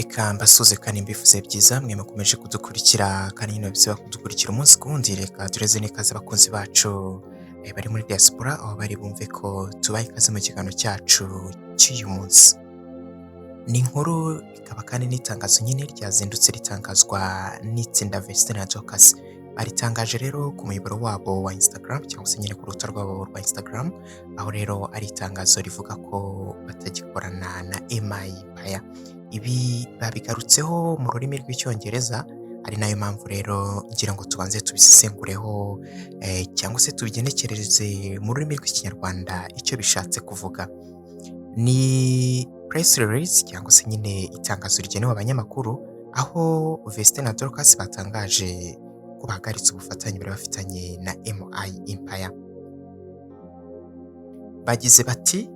Reka mbasuhuze kandi mbifuze byiza mwe mukomeje kudukurikira, kandi nyine bisaba kudukurikira umunsi ku wundi. Reka tureze n'ikaze abakunzi bacu bari muri diaspora, aho bari bumve ko tubaha ikaze mu kiganiro cyacu cy'uyu munsi. Ni inkuru ikaba kandi n'itangazo nyine ryazindutse ritangazwa n'itsinda Vestine na Dorcas. Baritangaje rero ku muyoboro wabo wa Instagram, cyangwa se nyine ku rukuta rwabo rwa Instagram, aho rero ari itangazo rivuga ko batagikorana na MI Empire. Ibi babigarutseho mu rurimi rw'Icyongereza, ari nayo mpamvu rero ngira ngo tubanze tubisesengureho cyangwa se tubigenekerereze mu rurimi rw'Ikinyarwanda icyo bishatse kuvuga. Ni press release, cyangwa se nyine itangazo rigenewe abanyamakuru, aho Vestine na Dorcas batangaje ko bahagaritse ubufatanye bari bafitanye na MI Empire. Bagize bati: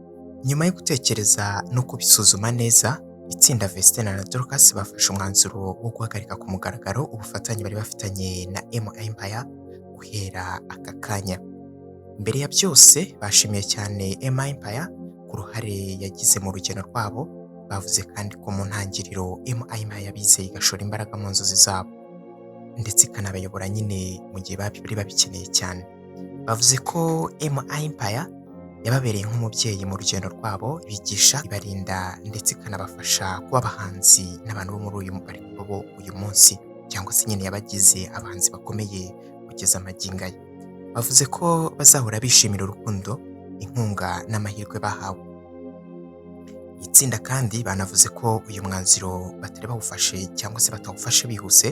"Nyuma yo gutekereza no kubisuzuma neza, itsinda Vestine na Dorcas bafashe umwanzuro wo guhagarika ku mugaragaro ubufatanye bari bafitanye na MI Empire guhera aka kanya." Mbere ya byose, bashimiye cyane MI Empire ku ruhare yagize mu rugendo rwabo. Bavuze kandi ko mu ntangiriro MI Empire yabizeye, igashora imbaraga mu nzozi zabo, ndetse ikanabayobora nyine mu gihe bari babikeneye cyane. Bavuze ko MI Empire yababereye nk'umubyeyi mu rugendo rwabo, bigisha, ibarinda, ndetse ikanabafasha kuba abahanzi n'abantu bo muri uyu bari bo uyu munsi, cyangwa se nyine yabagize abahanzi bakomeye kugeza magingo aya. Bavuze ko bazahora bishimira urukundo, inkunga n'amahirwe bahawe. Itsinda kandi banavuze ko uyu mwanzuro batari bawufashe cyangwa se batawufashe bihuse,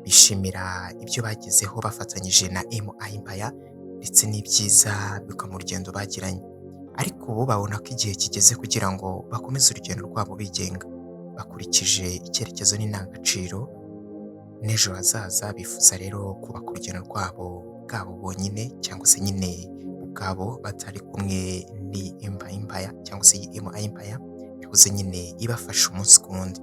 bishimira ibyo bagezeho bafatanyije na MI Empire ndetse n'ibyiza biva mu rugendo bagiranye. Ariko ubu babona ko igihe kigeze kugira ngo bakomeze urugendo rwabo bigenga, bakurikije icyerekezo n'indangagaciro n'ejo hazaza. Bifuza rero kubaka urugendo rwabo bwabo bonyine, cyangwa se nyine ubwabo, batari kumwe ni MI Empire, cyangwa se iyi MI Empire yahoze nyine ibafasha umunsi ku wundi.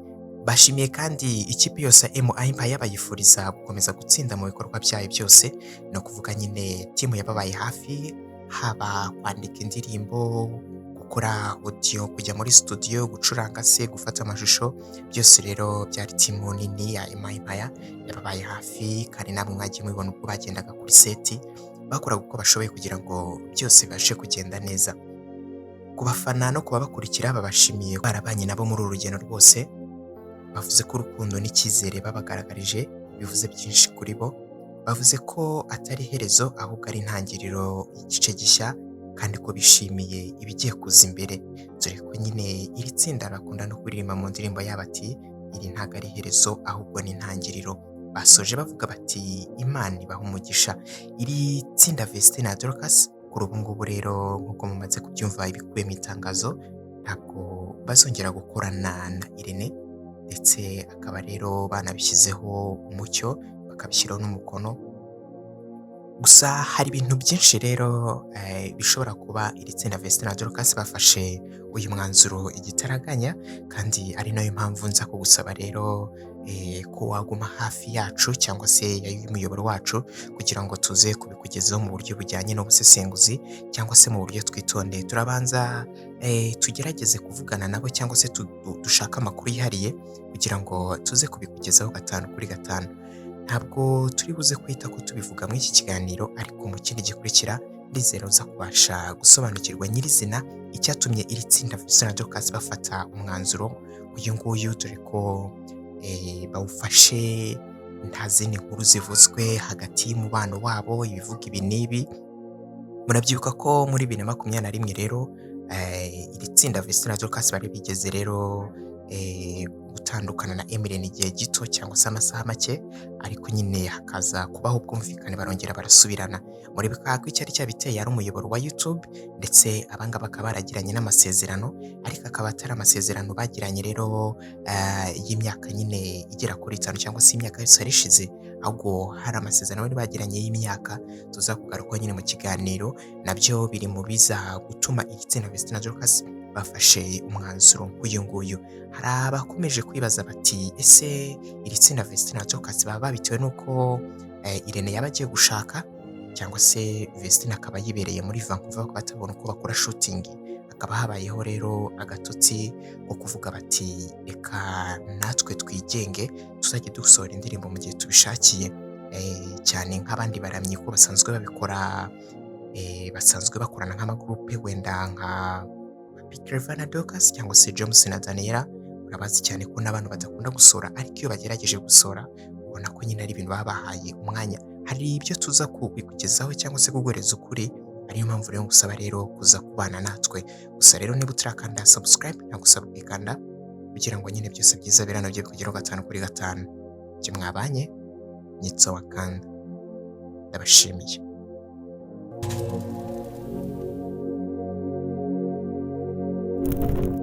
Bashimiye kandi ikipe yose ya MI Empire, bayifuriza gukomeza gutsinda mu bikorwa byayo byose. Ni ukuvuga nyine team yababaye hafi, haba kwandika indirimbo, gukora audio, kujya muri studio gucuranga se, gufata amashusho, byose rero byari team nini ya MI Empire yababaye hafi. Kandi namwe mwagiye mubibona ubwo bagendaga kuri set, bakoraga uko bashoboye kugira ngo byose bibashe kugenda neza. Ku bafana no ku babakurikira, babashimiye barabanye nabo muri uru rugendo rwose. Bavuze ko urukundo n'icyizere babagaragarije bivuze byinshi kuri bo. Bavuze ko atari iherezo, ahubwo ari intangiriro y'igice gishya, kandi ko bishimiye ibigiye kuza imbere, dore ko nyine iri tsinda bakunda no kuririmba mu ndirimbo yabo ati: "Iri ntabwo ari iherezo, ahubwo ni intangiriro." Basoje bavuga bati: "Imana ibaha umugisha." Iri tsinda Vestine na Dorcas kuri ubu ngubu rero, nk'uko mumaze kubyumva ibikubiye mu itangazo, ntabwo bazongera gukorana na Irene, ndetse akaba rero banabishyizeho umucyo, bakabishyiraho n'umukono. Gusa hari ibintu byinshi rero bishobora kuba iri tsinda Vestine na Dorcas bafashe uyu mwanzuro igitaraganya, kandi ari nayo mpamvu nza kugusaba rero ko waguma hafi yacu, cyangwa se y'umuyoboro wacu, kugira ngo tuze kubikugezaho mu buryo bujyanye n'ubusesenguzi, cyangwa se mu buryo twitondeye. Turabanza tugerageze kuvugana nabo, cyangwa se dushake amakuru yihariye kugira ngo tuze kubikugezaho gatanu kuri gatanu. Ntabwo turi buze guhita ko tubivuga muri iki kiganiro, ariko mu kindi gikurikira ndizera uza kubasha gusobanukirwa nyirizina icyatumye iri tsinda Vestine na Dorcas bafata umwanzuro uyu nguyu, dore ko bawufashe nta zindi nkuru zivuzwe hagati y'umubano wabo ibivuga ibi n'ibi. Murabyibuka ko muri 2021 rero iri tsinda Vestine na Dorcas bari bigeze rero gutandukana na Emelyne igihe gito, cyangwa se amasaha make, ariko nyine hakaza kubaho ubwumvikane, barongera barasubirana. Muribuka ko icyari cyabiteye ari umuyoboro wa YouTube, ndetse abangaba bakaba baragiranye n'amasezerano, ariko akaba atari amasezerano bagiranye rero y'imyaka nyine igera kuri 5, cyangwa se imyaka yose yari ishize, ahubwo hari amasezerano bari bagiranye y'imyaka tuza kugarukaho nyine mu kiganiro. Nabyo biri mu biza gutuma iri tsinda Vestine na Dorcas bafashe umwanzuro nk'uyu nguyu. Hari abakomeje kwibaza bati: "Ese iri tsinda Vestine na Dorcas baba babitewe n'uko Irene yaba agiye gushaka, cyangwa se Vestine akaba yibereye muri Vancouver, bakaba batabona uko bakora shooting, hakaba Hakaba habayeho rero agatotsi ko kuvuga bati reka natwe twigenge tuzajye dusohora indirimbo mu gihe tubishakiye, cyane nk'abandi baramyi ko basanzwe babikora, basanzwe bakorana nk'amagurupe wenda nka Papi Clever na Dorcas cyangwa se James na Daniella. Urabazi cyane ko n'abantu badakunda gusohora, ariko iyo bagerageje gusohora ubona ko nyine ari ibintu baba bahaye umwanya. Hari ibyo tuza kubikugezaho cyangwa se kuguhereza ukuri, ariyo mpamvu rero ngusaba rero kuza kubana natwe. Gusa rero niba utarakanda subscribe, nagusaba kuyikanda kugira ngo nyine byose byiza biri hano bijye bikugeraho gatanu kuri gatanu. Njye mwabanye Nyitso Wakanda, ndabashimiye.